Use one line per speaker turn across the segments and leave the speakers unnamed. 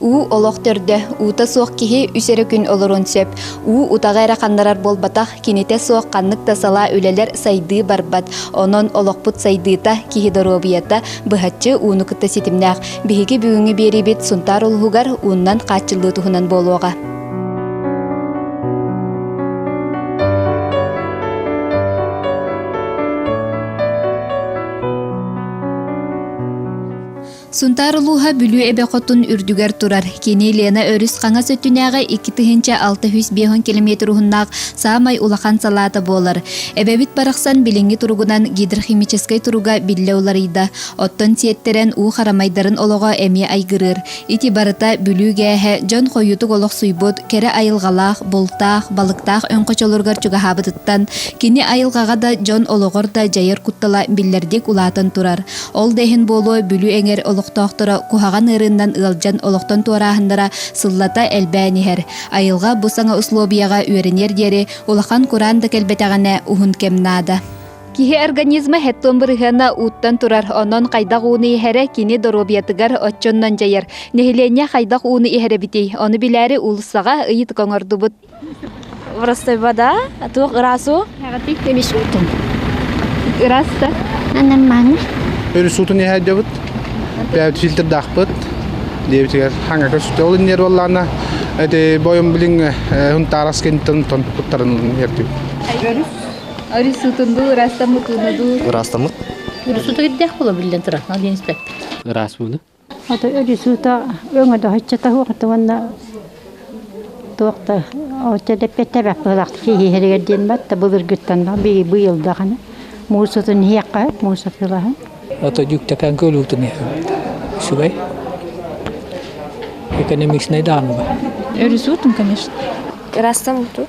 Уу олох төрдө, уута суох киһи үс эрэ күн олоруон сөп. Уу утаҕы эрэ ханнарар буолбатах, кинитэ суох ханнык да салаа үлэлэр сайдыы барбат. Онон олохпут сайдыыта, киһи доруобуйата быһаччы ууну кытта ситимнээх. Биһиги бүгүҥҥү биэриибит Сунтаар улууһугар ууннан хааччыллыы туһунан буолуоҕа. Сунтаар улууһа Бүлүү эбэ хотун үрдүгэр турар. Кини Лена өрүс хаҥас өттүнээҕи 2650 километр уһуннаах саамай улахан салаата буолар. Эбэбит барахсан билиҥҥи туругунан гидрохимическэй туруга биллэ уларыйда. Оттон сиэттэрэн уу харамайдарын олоҕо эмиэ айгырыыр. Ити барыта Бүлүү гээһэ дьон хойуутук олохсуйбут, кэрэ айылҕалаах, бултаах, балыктаах өҥхочолоругар чугаһаабытыттан, кини айылҕаҕа да, дьон олоҕор да дьайар куттала биллэрдик улаатан турар. Ол да иһин буолуо Бүлүү эҥэр олохтоохторо куһаҕан ыарыыннан ыалдьан олохтон туорааһыннара сыллата элбээн иһэр. Айылҕа бу саҥа услуобуйаҕа үөрэниэр диэри улахан кураан да кэлбэтэҕинэ уһун кэм наада. Киһи организма хеттон бырыһыана ууттан турар, онон хайдах ууну иһэрэ кини доруобуйатыгар оччоннон дьайар. Нэһилиэнньэ хайдах ууну иһэр эбитий? Ону билээри уулуссаҕа ыйытык оҥордубут.
Простой вода, туох ыраас уу?
Өрүс уутун.
Ыраас да?
Нормально.
Өрүс уутун иһээддебит. Бэйэбит фильтрдаахпыт. Диэбитигэр хаҥа көстө ол иннер буоллаана эти бойум билин хунтаарас кентен тон куттарын иһэрдибит.
Өрүс Өрүс уутун дуу, ыраастаммыт ууну дуу?
Ыраастаммыт.
Өрүс уута кирдээх буола биллэн турар. Ол диэн испэппит.
Ыраас ууну.
Ото өрүс уута өҥөдө оччото суох уонна туох да оччо дэппэттэ быһылаах киһи диэн батта былыргыттан быйыл даҕаны муус утун иһиэххэ муус атыылаһан.
Ото дьүктэкээн көл уутун иһэбит. Үчүгэй. Экономичнай даҕаны ба.
Өрүс уутун, конечно.
Ыраастаммыт.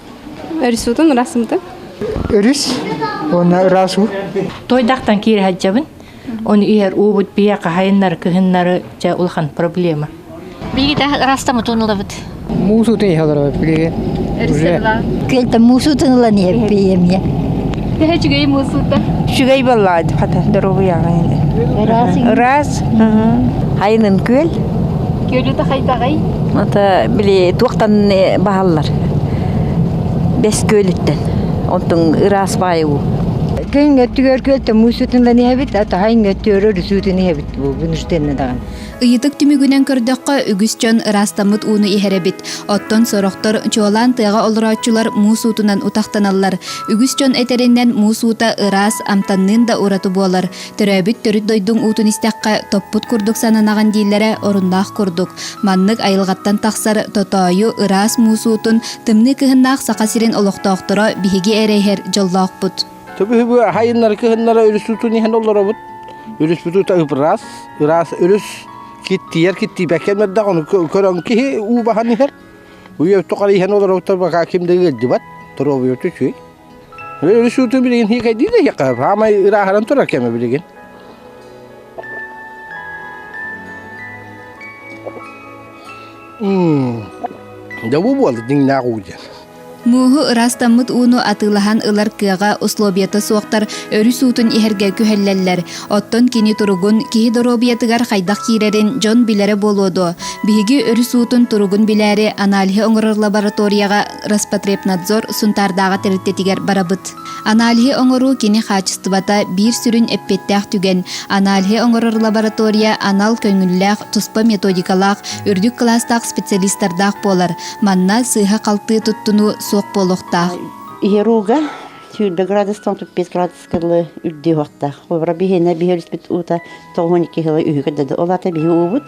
Өрүс уутун ыраастаммыта.
Өрүс уонна ыраас уу.
Тойдахтан киирэ сылдьабын. Оны иһэр уубут бие хаһайыннары кыһыннары дьэ улахан проблема.
Биһиги ыраастаммытын ылабыт.
Муус уутун иһэ олоробут билигин. Уже.
Көлтө муус уутун ылан иһэппием я.
Төһө үчүгэй муус уута?
Үчүгэй буоллаҕа хата доруобуйаҕа
Ыраас.
Ыраас.
Хайынын күөл.
Күөлү тахайдаҕай?
Ата били туохтан баһаллар. Бэс күөлүттэн. Онтон ыраас баайы уу.
Күн өттүгэр күөлтэ муусутун иһэбит, атаһайын өттүгэр өрүсүүтүн иһэбит бу вынужденно даҕаны.
Ыйытык түмүгүнэн көрдөххө, үгүс дьон ыраастаммыт ууну иһэр эбит. Оттон сорохтор, чуолаан тыаҕа олорооччулар муус уутунан утахтаналлар. Үгүс дьон этэринэн, муус уута ыраас, амтанныын да ураты буолар. Төрөөбүт төрүт дойдуҥ уутун истэххэ, топпут курдук сананаҕын дииллэрэ оруннаах курдук. Маннык айылҕаттан тахсар тотоойу, ыраас муус уутун тымныы кыһыннаах Саха сирин олохтоохторо биһиги эрэ иһэр дьоллоохпут.
Төбүһүбү хайыннары кыһыннары өрүс уутун иһэн олоробут. Өрүспүт уута ыраас, ыраас өрүс киттийэр киттийбэккэ мэрдэх ону көрөн киһи уу баһан иһэр. Уйа тухары иһэн олоробуттар бака ким да ыалдьыбат, доруобуйата үчүгэй. Өрүс уутун билигин хиикэйдии да иһиэххэ, хаамай ырааһыран турар кэмэ билигин. Дьэ бу буолла дьиҥнээх уу диэн.
Мууһу ыраастаммыт ууну атыылаһан ылар кыаҕа условията суохтар өрүс уутун иһэргэ күһэллэллэр. Оттон кини туругун, киһи доруобуйатыгар хайдах киирэрин дьон билэрэ буолуо дуо? Биһиги өрүс уутун туругун билээри аналиһы оҥорор лабораторияҕа Роспотребнадзор Сунтаардааҕы тэрилтэтигэр барабыт. Аналиһы оҥоруу кини хаачыстыбата биир сүрүн эппиэттээх түгэн. Аналиһы оҥорор лаборатория анал көҥүллээх, туспа методикалаах, үрдүк кылаастаах специалистардаах буолар. Манна сыыһа-халты туттунуу суох буолуохтаах.
Иһэрууга 100 градустан 35 градуска дылы үрдүү уохтаах. Холобура биһиэнэ биһи өрүспүт уута 92 сыла үһүгэр дады. Ол аата биһи уубут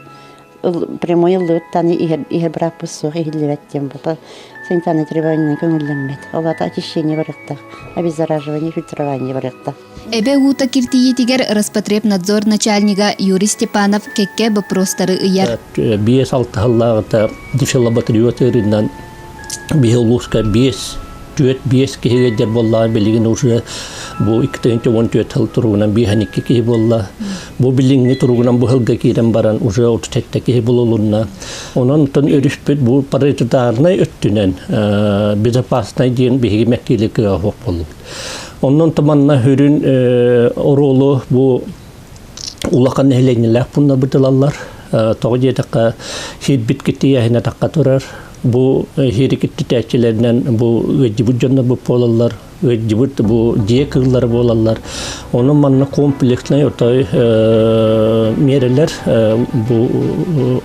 прямой ыллыбыттан иһэр иһэр бырааппыт суох иһиллибэт диэн буолла. Санитарный требование көҥүллэммэт. Ол аата очищение барыахтаах, обеззараживание, фильтрование барыахтаах.
Эбэ уута киртийиитигэр Роспотребнадзор начальнига Юрий Степанов кэккэ боппуруостары ыйар.
Биэс алтыһаллааҕыта дифиллоботриот ыарыынан биһи улууска биэс түөрт биэс киһигэ дьэр буоллаҕа билигин уже бу 2014 сыл туругунан биэһэн икки киһи буолла. Бу билиҥҥи туругунан бу сылга киирэн баран уже 37 киһи булулунна. Онон тон өрүспүт бу паритетарнай өттүнэн безопасный диэн биһиги мэккиили кыаҕа суох буоллубут. Оннон туманна хүрүн оруолу бу улахан нэһилиэнньэлээх пуннарбыт ылаллар. Тоҕо диэтэххэ, сирбит киттийээһинэ тахха турар. Бу хири киттитээччилэринэн бу ыалдьыбыт дьоннор бу буолаллар, ыалдьыбыт бу дьиэ кыыллара буолаллар. Онон манна комплекснай отой миэрэлэр бу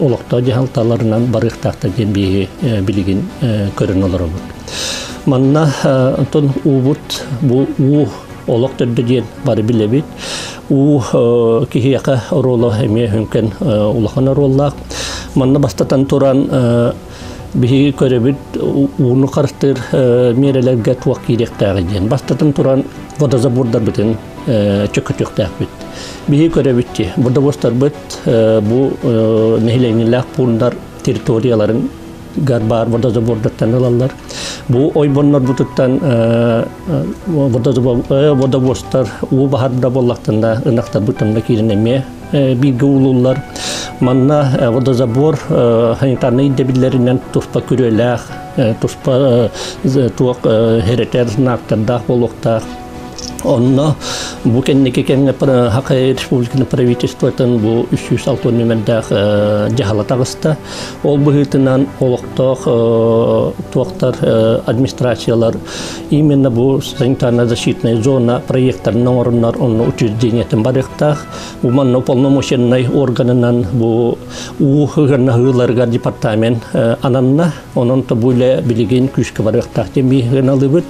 олохтоох дьаһалталарынан барыахтаахтар диэн биһиги билигин көрөн олоробут. Манна онтон уубут бу уу олох төрдө диэн бары билэбит. Уу киһиэхэ оруола эмиэ хүҥкэн улахан оруоллаах. Манна бастатан туран биһиги көрөбүт ууну харыстыыр миэрэлэргэ туох киириэхтээҕи диэн. Бастатан туран водозабордарбытын чөкөтүөхтээхпит. Биһиги көрөбүт дии, водовозтарбыт бу нэһилиэнньэлээх пууннар территорияларын гар баар водозабордартан ылаллар. Бу ойбоннорбутуттан водовозтар уу баһарда буоллахтарына ынахтарбыт киирэн эмиэ бииргэ уулууллар. Манна водозабор санитарнай ирдэбиллэринэн туспа күрүөлээх, туспа туох хэрэтэр знактардаах буолуохтаах. Онно бу кэнники кэмҥэ Саха Республикатын правительствотын бу 306 нүмердээх дьаһала таҕыста. Ол быһыытынан олохтоох туохтар администрациялар именно бу санитарно-защитная зона проекттарын оҥороннор онно учреждениетын барыахтаах. Бу манна уполномоченнай органынан бу уу ыһыыларыгар департамент ананна. Онон бу үлэ билигин күүскэ барыахтаах диэн биһиги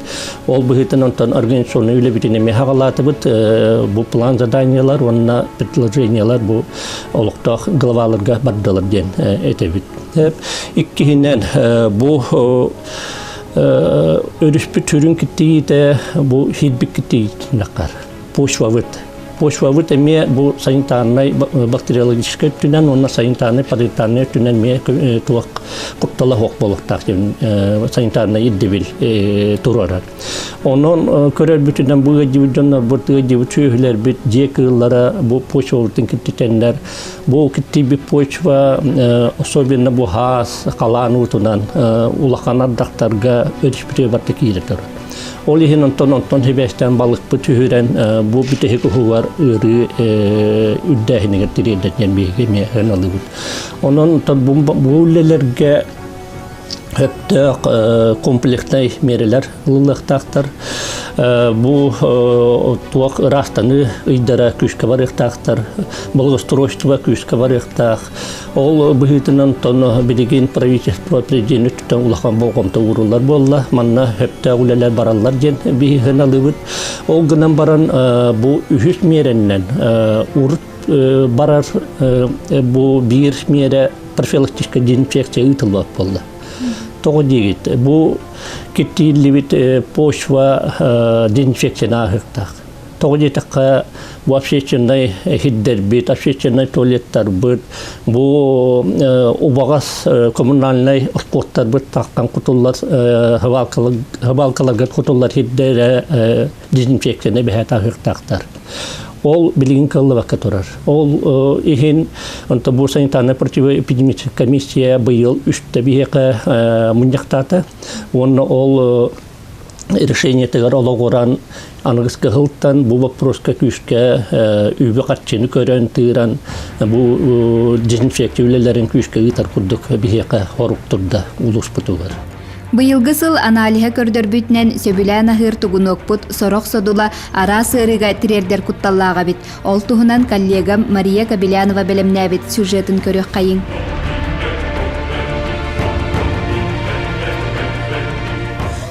Ол быһыытынан онтон организационнай үлэбитин эмиэ хаҕалаатыбыт. Бу план заданиялар уонна предложениялар бу олохтоох главаларга бардылар диэн этэбит. Иккиһинэн бу өрүспүт сүрүн киттиитэ бу хиирбит киттиитинэккар почвабыт Почвабыт эмиэ бу санитарнай бактериологическай өттүнэн уонна санитарнай паразитарнай өттүнэн эмиэ туох куттала суох буолуохтаах диэн санитарнай ирдэбил туруорар. Онон көрөрбүтүнэн бу ыалдьыбыт дьоннорбут, ыалдьыбыт сүөһүлэрбит, дьиэ кыыллара бу почвабытын киртитэннэр, бу киртийбит почва особенно бу хаас, халаан уутунан улахан ардахтарга өрүспүтүгэр барыта киирэ турар. Ол иһин онтон онтон сибээстээн балыкпыт түһүрэн бу бүтэһик уһугар ыарыы үрдээһинигэр тириэрдэр диэн биһиги эмиэ ыналыыбыт. Онон бу үлэлэргэ сөптөөх комплекснай миэрэлэр ылыллыахтаахтар. Бу туох ыраастаныы ыйдара күүскэ барыахтаахтар, благоустройство күүскэ барыахтаах. Ол быһыытынан тон билигин правительство президент өттүттэн улахан болҕомто ууруллар буолла. Манна сөптөөх үлэлэр бараллар диэн биһиги алыбыт. Ол гынан баран бу үһүс миэрэннэн урут барар бу биир миэрэ профилактическай дезинфекция ыытыллыбат буолла. Тоҕо диигит? Бу киттииллибит почва дезинфекцияны ааһыахтаах. Тоҕо диэтэххэ, бу общественнай иһирдэрбит, общественнай туалеттарбыт, бу убаҕас коммунальнай отходтарбыт таххан кутуллар хабаалкаларга кутуллар иһирдэрэ дезинфекцияны бэһэ таһыахтаахтар. Ол билигин кыллыбакка турар. Ол иһин онто бу санитарнай противоэпидемическая комиссия быйыл үстэ биһиэхэ мунньахтаата. Уонна ол решениетыгар олоҕуран аныгыскы сылтан бу боппуруоска күүскэ үбү-харчыны көрөн тыыран бу дезинфекция үлэлэрин күүскэ ыытар курдук биһиэхэ хорук турда улууспутугар.
Быйылгы сыл аналиһа көрдөрбүтүнэн сөбүлээн аһыыр тугунуокпут сорох содула араас ыарыыга тириэрдэр кутталлаах эбит. Ол туһунан коллегам Мария Кобелянова бэлэмнээбит сюжетын көрүөххэйиҥ.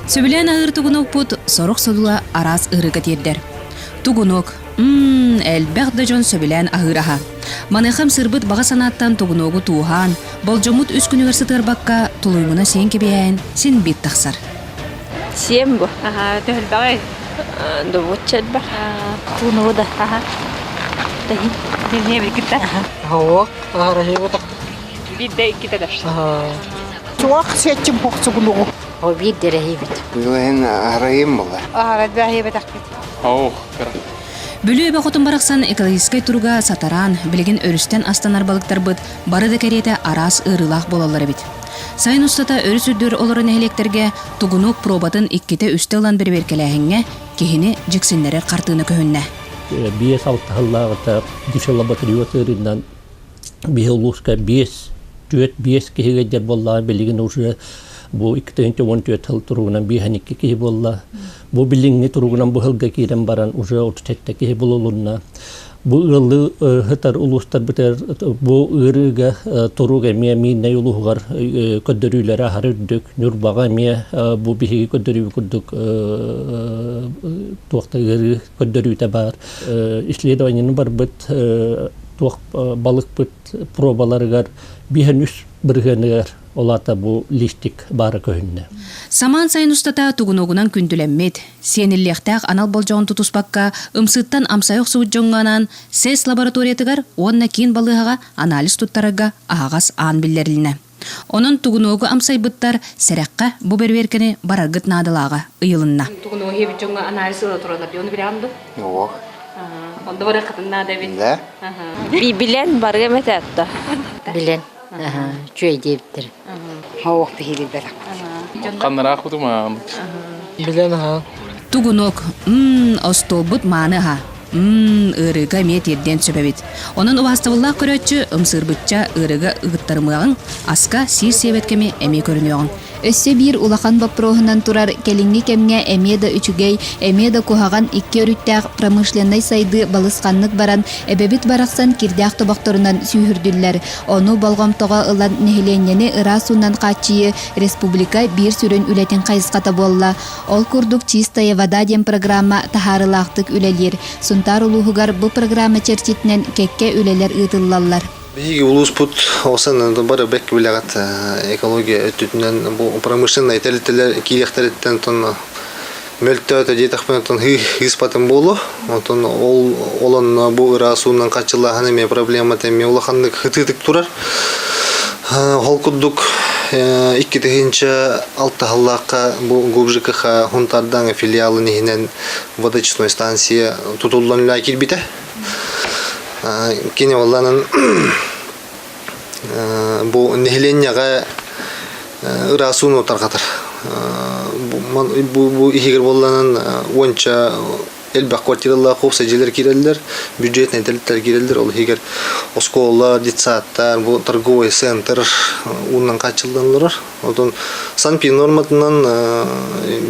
Сөбүлээн аһыыр тугунуокпут сорох содула араас ыарыыга тиэрдэр. Тугунуок, мм, элбэх да дьон сөбүлээн аһыыр аһа. Маныаха ымсыырбыт баҕа санааттан тугунуогу тууһаан, болдьоммут үс күнүгэр сытыарбакка, тулуймуна сиэн кэбиһээн, син биир тахсар.
Сиэм бу. Аха, төһөлбөҕүй? Добучча элбэх.
Тугунугу да. Аха. Таһин.
Динне билгитте.
Хоок, аһарахи
Биирдэ иккитэ да.
Суох сиэччим хохсугунугу.
О биир дэрэһибит.
Билэһин арайым була.
Аһарат бэһиэбэтэхпит.
Ох,
Бүлүү эбэ хотун барахсан экологическай туруга сатараан, билигин өрүстэн астанар балыктарбыт бары да кэриэтэ араас ыарыылаах буолаллар эбит. Сайын устата өрүс үрдүгэр олорор нэһилиэктэргэ тугунук пробатын иккитэ-үстэ ылан бэрэбиэркэлээһиҥҥэ киһини дьиксиннэрэр хартыына көһүннэ.
Биэс алтыһыллааҕыта дифиллоботриоз ыарыынан. Биһи улууска 5 4-5 киһигэ дьэр буоллаҕа билигин уже бу 2014 сыл туругунан 52 киһи буолла. Бу билиҥҥи туругунан бу сылга киирэн баран уже 37 киһи булулунна. Бу ыаллыы сытар улуустарбытыгар бу ыарыыга турук эмиэ Миирнэй улууһугар көрдөрүүлэрэ аһары үрдүк. Ньурбаҕа эмиэ бу биһиги көрдөрүү курдук туох да ыарыы көрдөрүүтэ баар. Исследованиены барбыт туох балыкпыт пробаларыгар биһэн үс бырыһыаныгар ол аата бу листик баара көһүннэ.
Самаан сайын устата тугунугунан күндүлэммит, сиэниллиэхтээх анал болдьоҕун тутуспакка, ымсыыттан амсайа охсубут дьоҥҥо анаан СЭС лабораториятыгар уонна киин балыыһаҕа анализ туттарарга аһаҕас аан биллэрилиннэ. Онон тугунуогу амсайбыттар сэрэххэ бу бэрэбиэркэни бараргыт наадалааҕа ыйылынна.
Тугунуогу иһэбит дьоҥҥо анализ ыла тураллар дии, ону билэҕин дуо?
Суох.
Онно барыаххытын наада эбит.
Да.
Билэн барыам этэ атта.
Билэн. Үчүгэй диэбиттэр.
Хоох биһиги бэрэх.
Ханнараах бутумаам.
Билэн аха.
Тугунок, остуолбут мааны аһа. Ыарыыга эмиэ тиэрдиэн сөп эбит. Онон убаастабыллаах көрөөччү ымсыырбычча ыарыыга ыгыттарымыаҕыҥ, аска сиир сиэбэт кэми эмиэ көрүнүөҕүҥ.
Өссө биир улахан боппуруоһунан турар кэлиҥҥи кэмҥэ эмиэ да үчүгэй, эмиэ да куһаҕан икки өрүттээх промышленнай сайдыы балысханнык баран, эбэбит барахсан кирдээх тобохторунан сүүһүрдүллэр. Ону болҕомтоҕо ылан нэһилиэнньэни ыраас уунан хааччыйыы республика биир сүрүн үлэтин хайысхата буолла. Ол курдук «Чистая вода» диэн программа таһаарыылаахтык үлэлиир. Сунтаар улууһугар бу программа чэрчитинэн кэккэ үлэлэр ыытыллаллар.
Биһиги улууспут осан бары бэк билэҕит экология өттүтүнэн бу промышленнай тэрилтэлэр киириэхтэриттэн тон мөлтөөтө диэтэхпинэ тон хыыспатын буолуо. Онтон ол олонно бу ыраас уунан хаччылааһын эмиэ проблемата эмиэ улаханнык хытыытык турар. Ол курдук 2006 сыллаахха бу ГУБЖКХ Хунтардаҥа филиалын иһинэн водочной станция тутуллан үлэ киирбитэ. Кини олланан бу нэһилиэнньэҕэ ыраас ууну тарҕатар. Бу иһигэр буолланан уонча элбэх квартиралаах уопсай дьиэлэр киирэллэр, бюджетнай тэрилтэлэр киирэллэр. Ол иһигэр оскуола, детсадтар, бу торговый центр уунан хааччыллан олорор. Отон Санпин норматынан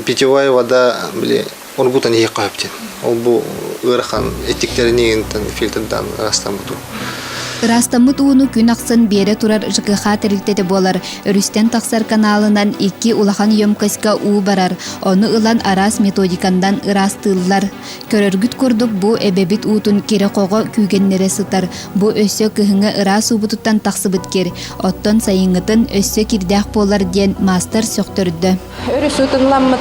питьевая вода били оргутан иһиэххэ сөп диэн. Ол бу ыарахан эттиктэри иҥинтэн фильтрдаан ыраастаммыт уу.
Ыраастаммыт ууну күн ахсын биэрэ турар ЖКХ тэрилтэтэ буолар. Өрүстэн тахсар каналынан икки улахан емкостька уу барар. Ону ылан араас методикандан ыраастыыллар. Көрөргүт курдук бу эбэбит уутун кирэ-хоҕо күүгэннэрэ сытар. Бу өссө кыһыҥҥы ыраас уубутуттан тахсыбыт кир. Оттон сайыҥҥытын өссө кирдээх буолар диэн маастар сөхтөрдө.
Өрүс уутунламмыт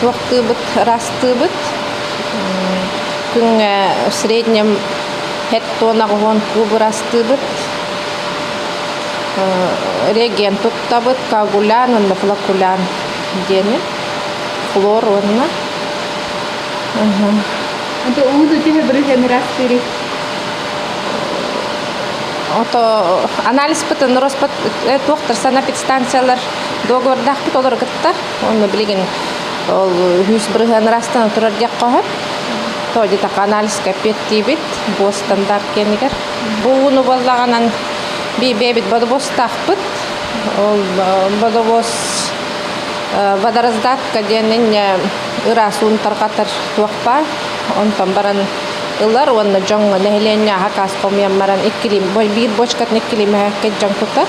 туохтыыбыт, ыраастыыбыт. Күҥҥэ в среднем хэт туона оҕуһун куб ыраастыыбыт. Реген туттабыт, коагулян уонна флокулян диэни. Хлор уонна
Это ууну төһө бырыһыан ыраастыырый?
Ото анализпытын Роспат туохтар санэпидстанциялар договордаахпыт олору кытта. Онно билигин ол үһүс бырыһыан ыраастана турар диэххэ сөп. То диэтэххэ анализка эппиэттиибит бу стандарт киэнигэр. Бу ууну буоллаҕынан бэйэбит бодобуостаахпыт. Ол бодобуос водораздатка диэн инньэ ыраас уун тарҕатар туох баар. Онтон баран ылар уонна дьоҥҥо нэһилиэнньэҕэ хакаас хомуйан баран иккилии биир бочкатын иккилии мөһөөккө дьон тутар.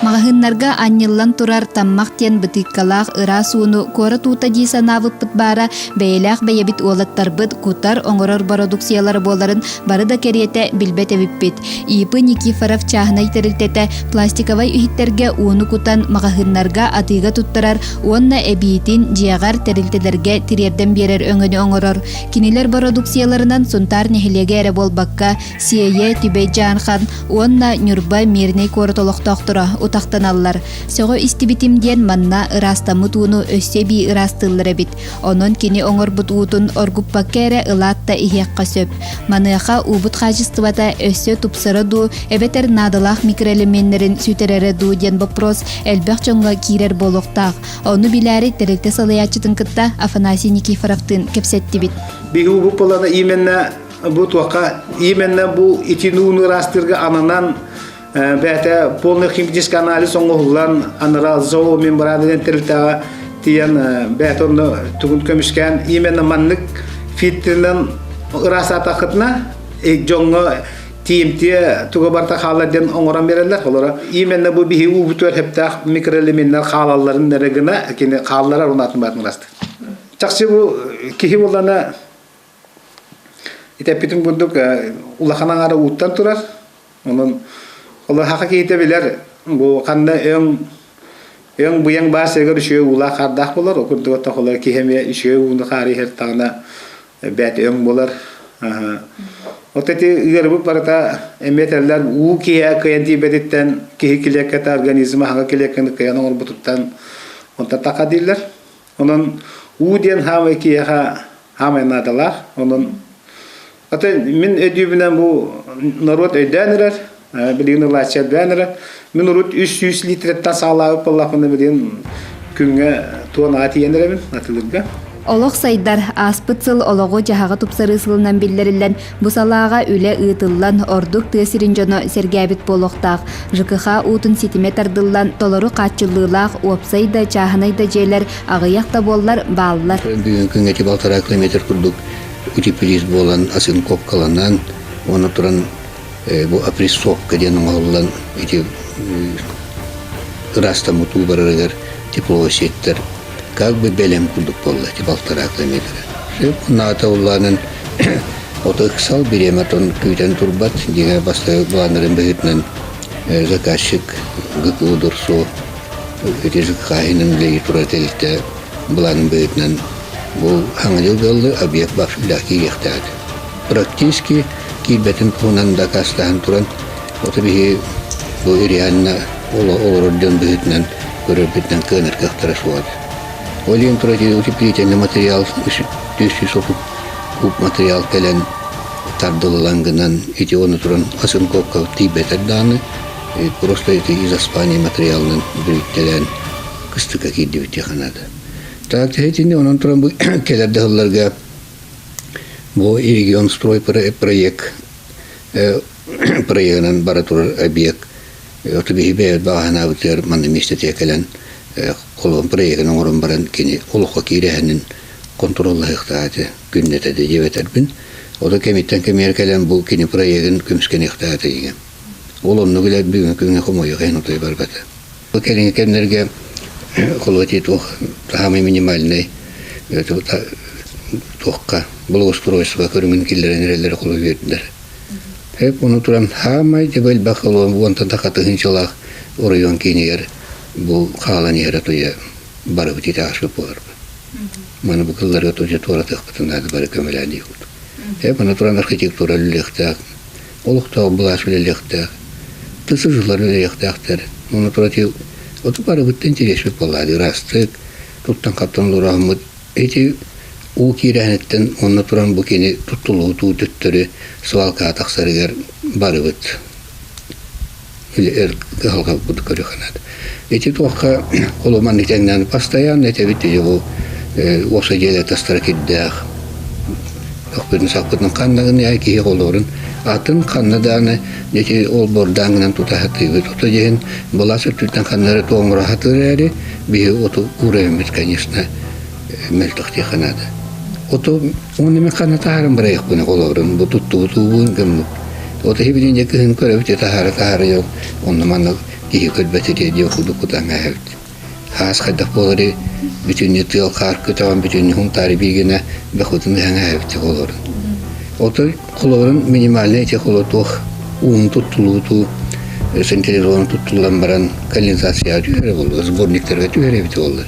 Маҕаһыыннарга анньыллан турар таммах диэн бытыыккалаах ыраас ууну куорат уута дии санаабыппыт баара бэйэлээх бэйэбит уолаттарбыт кутар, оҥорор бородууксуйалара буоларын бары да кэриэтэ билбэт эбиппит. ИП Никифоров чааһынай тэрилтэтэ пластиковай иһиттэргэ ууну кутан маҕаһыыннарга атыыга туттарар уонна эбиитин дьиэҕэр тэрилтэлэргэ тириэрдэн биэрэр өҥөнү оҥорор. Кинилэр бородууксуйаларынан Сунтаар нэһилиэгэ эрэ буолбакка, Сиэйэ, Түбэй Дьаархан уонна Ньурба Мирнэй куорат олохтоохторо утахтаналлар. Сөҕө истибитим диэн манна ыраастаммыт ууну өссө эбии ыраастыыллар эбит. Онон кини оҥорбут уутун оргуппакка эрэ ылаат да иһиэххэ сөп. Маныаха уубут хаачыстыбата өссө тупсара дуу, эбэтэр наадалаах микроэлеменнэрин сүтэрэрэ дуу диэн боппуруос элбэх дьоҥҥо киирэр буолуохтаах. Ону билээри тэрилтэ салайааччытын кытта Афанасий Никифоровтыын кэпсэттибит.
Биһиги уубут буоллаҕына именно бу туохха именно бу итин ууну ыраастыырга ананан бэйэтэ полный химический анализ оҥоһуллан анара зоомембрана диэн тэрилтэҕэ тиийэн бэйэтэ онно тугун көмүскээн именно маннык фильтринэн ыраастаатаххытына дьоҥҥо тиийимтиэ туга барыта хаалар диэн оҥорон биэрэллэр. Олоро именно бу биһи уубутугар сөптөөх микроэлеменнэр хаалалларын эрэ гына кини хаалларар унаатын баатын ырастык. Чахчы бу киһи буоллана итеппитин курдук улахан аҥара ууттан турар. Онон олор хака киһитэ билэр бу ханна өҥ өҥ быйаҥ баар сиригэр үчүгэй уулаах хаардаах буолар. Ол курдук оттон киһи эмиэ үчүгэй ууну хаары иһэр таҕына бэт өҥ буолар. Вот эти ыарыбыт барыта эмиэ этэллэр уу киһи кыайан тиийбэтиттэн киһи килиэккэтэ организма хаҥа килиэккэни кыайан оҥорбутуттан онтон таха дииллэр. Онон уу диэн хаамай киһиэхэ хаамай наадалаах. Онон аты мин өйдүүбүнэн бу норуот өйдөөн эрэр, билигин ылааччы элбээн эрэр. Мин урут 300 литреттэн саҕалаабыт буоллахпына билигин күҥҥэ туонаҕа тиийэн эрэбин атыылыырга.
Олох сайдар, ааспыт сыл олоҕу-дьаһаҕы тупсарыы сылынан биллэриллэн, бу салааҕа үлэ ыытыллан, ордук тыа сирин дьоно сэргээбит буолуохтаах. ЖКХ уутун ситимэ тардыллан, толору хааччыллыылаах уопсай да, чааһынай да дьиэлэр аҕыйах да буоллар бааллар.
Бүгүн күҥҥэ ити балтараа километр курдук утеплиз буолан, осинковкаланан, уонна туран бу опрессовка диэн оҥоһуллан ити ыраастаммыт уу барарыгар тепловой сеттэр как бы бэлэм курдук буолла ити балтараа километры. Сөп наата улаанын ото ыксал бириэмэ тон күүтэн турбат дьиҥэ бастакы планнарын быһыытынан заказчик ГКУ Дурсу ити ЖКХ-ынан үлэлии турар тэрилтэ былаанын быһыытынан бу хаҥа дьыл буолла объект баар үлэҕэ киириэхтээх Практически киирбэтин туһунан дакаастаһан туран, оту биһи бу реально олорор дьон быһыытынан көрөрбүтүнэн кыанар кыахтара суох этэ. Ол иһин утеплительный материал 330 куб материал кэлэн тардыллан гынан ити ону туран оцинковка тиийбэтэр даҕаны просто ити из Испании материалынан бүрүттэлээн кыстыкка киирдибит диэххэ наада. Так итини онон туран бу кэлэр да сылларга Бу регион строй проект проегынан бара турар объект оту биһи бэйэбит баҕаһынаабытыгар манна миэстэтигэр кэлэн холуон проегын оҥорон баран кини олоххо киирэһинин контроллаһыахтаах этэ күннэтэ да диэбэтэрбин ото кэмиттэн кэмигэр кэлэн бу кини проегын көмүскэниэхтээх этэ дигэн ол оннук илэ бүгүҥҥү күҥҥэ хомойуох иһин утуйа барбата Бу кэлиҥҥи кэмнэргэ холуотии туох саамай минимальнай туохха благоустройство көрүҥүн киллэрэн эрэллэрэ холу үөрдэр. Эп ону туран хаамай дьэ элбэх уонтан тахатыһынчалаах оройуон киинигэр бу хаалан иһэрэ туйа барыбыт итааспыт буоларбыт. Маны бу кылларга туйа туоратыахпытын наада бары көмөлөөн диэхпит. Эп ону туран архитектура үлэлиэхтээх, олохтоох былаас үлэлиэхтээх, тысыжылар үлэлиэхтээхтэр. Ону турати оту барыбыттан интэриэспит буоллаа ыраастык, туттан-хаптан олороһуммут. Ити уу киирэһиниттэн онно туран бу кини туттулуутуу төттөрү свалкаҕа тахсарыгар барыбыт эр кыһалҕабыт көрүханат. Ити туохха холуман итэннэн постоянно этэбит бу уопсай дьиэлэр тастара кирдээх охпутун саппытын ханна гына киһи холуорун атын ханна дааны ити ол бордаан гынан тута сатыыбыт ото дьиһин былаас өттүттэн ханна эрэ туоҥура сатыыр эрээри биһи оту уурайыммыт конечно мөлтөх диэххэ наада оту уонна мен ханна таһааран барайахпына холобурун бу туттубут уубун гыммыт ото хибилин дьэ кыһын көрөбүт таһаара таһаара онно манна киһи көрбөтө диэ курдук кутан ээһэбит Хаас хайдах буоларый бүтүннүү тыал хаар көтөҕөн бүтүннүү хунтаары биигинэ бэхутун ыһан ээһэбит холорун. Отой холорун минимальный эти холотуох уун туттулууту централизованно туттуллан баран канализацияға түһэрэ буолла, сборниктарга түһэрэ эбит буолла.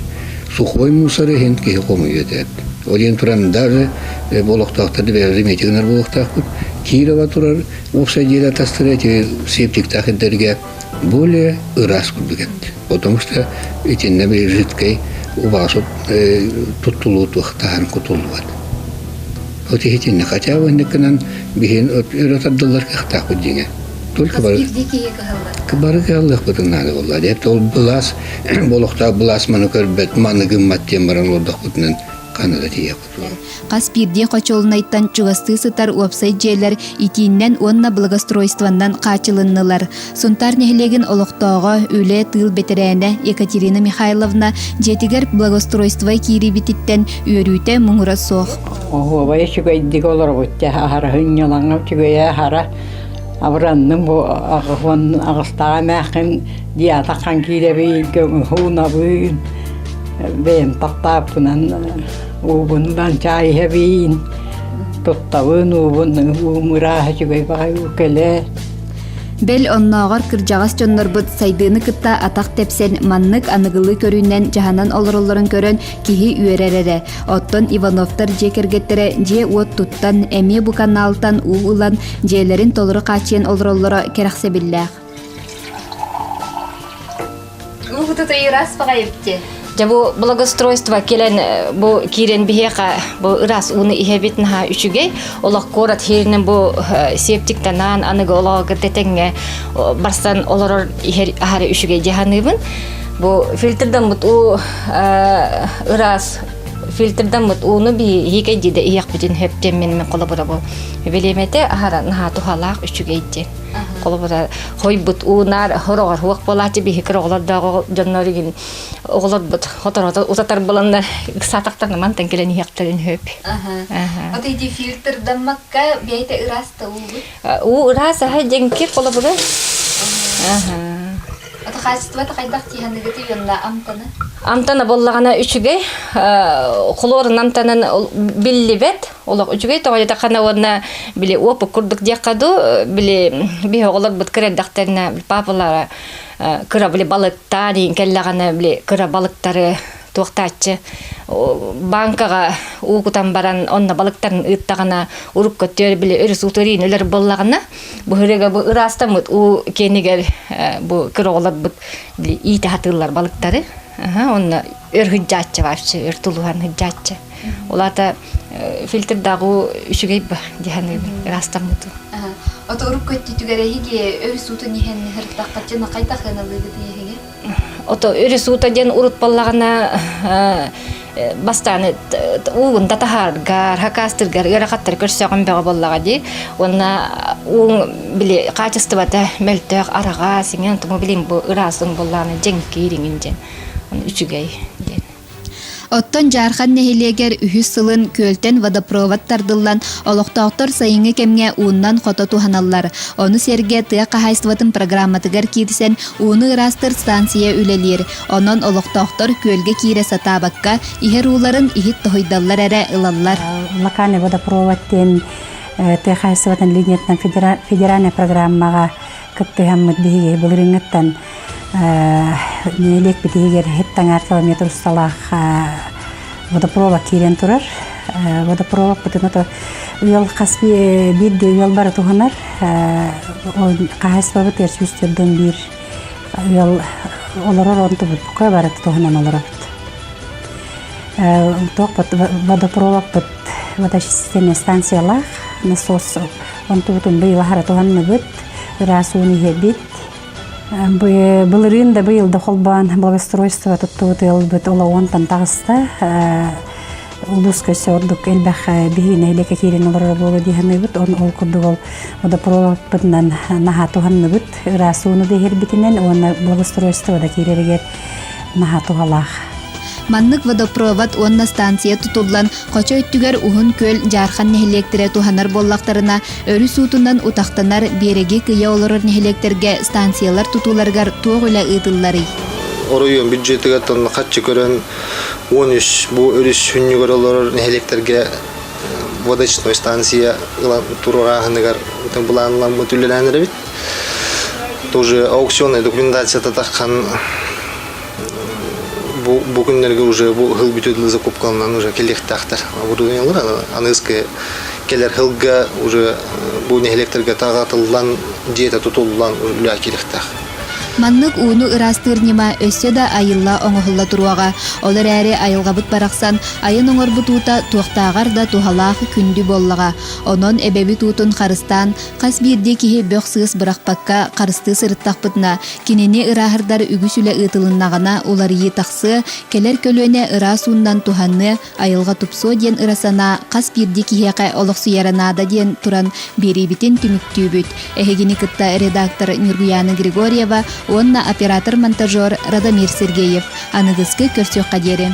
Сухой мусор иһин киһи хомуйуо этэ. Ол иһин туран даже олохтоохтор бэйэлэрэ метигнер буолуохтаахпыт. Кирова турар уопсай дьиэлэр тастара эти септиктаах ирдэргэ более ыраас курдук эбит. Потому что итиннэ били жидкэй убаҕас туттулуу туохтаһан кутуллубат. Вот итиннэ хотя бы инниккинэн биһин өрө тардыллар кыахтаахпыт дьиҥэ. Только бары бары кыһаллыахпытын наада буолла. Деп ол былаас болохтоох былаас маны көрбөт, маны гыммат диэн баран олордохпутунан. Ханна да тиийиэхпит буолуо.
Хас биирдии хочуолунайтан чугастыы сытар уопсай дьиэлэр итииннэн уонна благоустройствоннан хааччылыннылар. Сунтаар нэһилиэгин олохтооҕо, үлэ тыыл бэтэрээнэ Екатерина Михайловна дьиэтигэр благоустройство киириибититтэн үөрүүтэ муҥура суох.
Оһуобай үчүгэйдик олоробут дьэ аһара һынньалаҥа үчүгэйэ аһара абыранным бу аҕыһуон аҕыстааҕа эмээххин диатаххан киирэбин көҥү бэйэм тахтааппынан уубун ылан чаай иһэбин туттабын уубун уум ырааһа үчүгэй баҕайы уу кэлэр
Бэл оннооҕор кырдьаҕас дьоннорбут сайдыыны кытта атах тэпсэн маннык аныгылыы көрүүнэн дьаһанан олороллорун көрөн киһи үөрэр эрэ. Оттон Ивановтар дьиэ кэргэттэрэ дьиэ-уот туттан, эмиэ бу каналтан уу ылан дьиэлэрин толору хааччыйан олороллоро кэрэхсэбиллээх.
Дьэ бу благоустройство кэлэн бу киирэн биһиэхэ бу ыраас ууну иһэбит наһаа үчүгэй. Олох куорат иһэринэн бу септиктанаан аныгы олоҕо кытта тэҥҥэ барсан олорор иһэр аһары үчүгэй дии саныыбын. Бу фильтрдаммыт уу ыраас фильтрдаммыт ууну биһиги дии да иһиэхпитин сөп диэн мин холобура бу билиэмэтэ аһара наһаа туһалаах үчүгэй диэн. Холобура, хойбут уунаар хороҕор хуох буолааччы биһи кыра оҕолордоох дьоннор игин оҕолорбут хоторото утатар буланнар ыксаатахтарына мантан кэлэн иһиэхтэрин сөп.
Вот эти фильтрдаммакка бэйэтэ ыраас да уубут?
Уу ыраас аһа дьэҥкир холобура.
Ата хаачыстыбата хайдах тиһаныгыты уонна амтана?
Амтана буоллаҕына үчүгэй. Хлорун амтанын биллибэт. Олох үчүгэй тоҕо диэтэххинэ уонна били опыт курдук диэххэ дуу, били биһи оҕолорбут кыра эрдэхтэринэ папалара кыра били балыктаан иин кэллэҕинэ били кыра балыктары туохтааччы банкаҕа уу кутан баран онно балыктарын ыыттаҕына урукку өттүгэр били өрүс уутуриин өлөр буоллаҕына бу ырыга бу ыраастаммыт уу киэнигэр бу кыра оҕолорбут били иитэ сатыыллар балыктары онно өр сылдьааччы вообще өр тулуһан сылдьааччы Ол аата фильтрдаах уу үчүгэй ба дии саныыбын ыраастаммыт уу.
Ото урукку өттүтүгэр эһиги өрүс уутун иһэн һыртаххытына хайдах ыаналыыгыт эһиги?
Ото өрүс уута диэн урут буоллаҕына бастаан уугун да таһааргар, хакаастыргар ыарахаттары көрсөҕүн бөҕө буоллаҕа дии. Уонна ууҥ били хаачыстыбата мөлтөх, араҕас, иҥэн туму билин бу ыраас уҥ буоллаҕына дьэҥкиир иҥин диэн. Үчүгэй диэн.
Оттон Дьаархан нэһилиэгэр үһүс сылын күөлтэн водопровод тардыллан, олохтоохтор сайыҥҥы кэмҥэ ууннан хото туһаналлар. Ону сэргэ тыа хаһаайыстыбатын программатыгар киирсэн, ууну ыраастыыр станция үлэлиир. Онон олохтоохтор күөлгэ киирэ сатаабакка, иһэр ууларын иһит тоһуйдаллар эрэ ылаллар.
Локальный водопровод диэн тыа хаһаайыстыбатын линиятынан федеральнай программаҕа кыттыһаммыт биһиги былырыыҥҥыттан Нэһилиэкпит иһигэр һит-таҥаар километр усталаах водопровод киирэн турар. Водопроводпытын ото ыал хас биирдии ыал бары туһанар. Хаһаайыстыбабыт 141 ыал олорор онтубут бука бары туһанан олоробут. Туохпут водопроводпыт водоочистительная станциялаах насос онтубутун быйыл аһара туһанныбыт. Ыраас ууну иһэбит. Былырыын да быйыл да холбоон благоустройство туттубут ыалбыт олоҕунтан таҕыста. Улууска өссө ордук элбэх биһиги нэһилиэккэ киирэн олорор буолуо дии саныыбыт. Он ол курдук ол водопроводпытынан наһаа туһанныбыт. Ыраас ууну да иһэрбитинэн уонна благоустройство да киирэригэр наһаа туһалаах.
Маннык водопровод уонна станция тутуллан, Хочо өттүгэр Уһун Күөл, Дьаархан нэһилиэктэрэ туһанар буоллахтарына, өрүс уутунан утахтанар биэрэги кыйа олорор нэһилиэктэргэ станциялар тутууларыгар туох үлэ ыытылларый?
Оройуон бюджетыгар хаччы көрөн 13 бу өрүс сүнньүгэр олорор нэһилиэктэргэ водочной станция ылан туруорааһыныгар былаанламмыт үлэлээн эрэбит. Тоже аукционная документацията таххан бу бу күннэргэ уже бу ыһыл бүтүөдүлэ закупкаланан уже кэлиэхтээхтэр оборудованиелар аныгыскы кэлэр сылга уже бу нэһилиэктэргэ таҕатыллан дьиэтэ тутуллан үлэ киириэхтээх.
Маннык ууну ыраастыыр ньыма өссө да айылла оҥоһулла туруоҕа. Ол эрээри айылҕабыт барахсан айан оҥорбут уута туохтааҕар да туһалаах күндү буоллаҕа. Онон эбэбит уутун харыстаан, хас биирдии киһи бөх-сыыс бырахпакка харыстыы сырыттахпытына, кинини ырааһырдар үгүс үлэ ыытылыннаҕына уларыйыы тахсыа, кэлэр көлүөнэ ыраас ууннан туһаныа, айылҕа тупсуо диэн ыра санаа хас биирдии киһиэхэ олохсуйара наада диэн туран биэриибитин түмүктүүбүт. Эһигини кытта редактор Ньургуяна Григорьева уонна оператор-монтажер Радомир Сергеев. Аныгыскы көрсүөххэ диэри.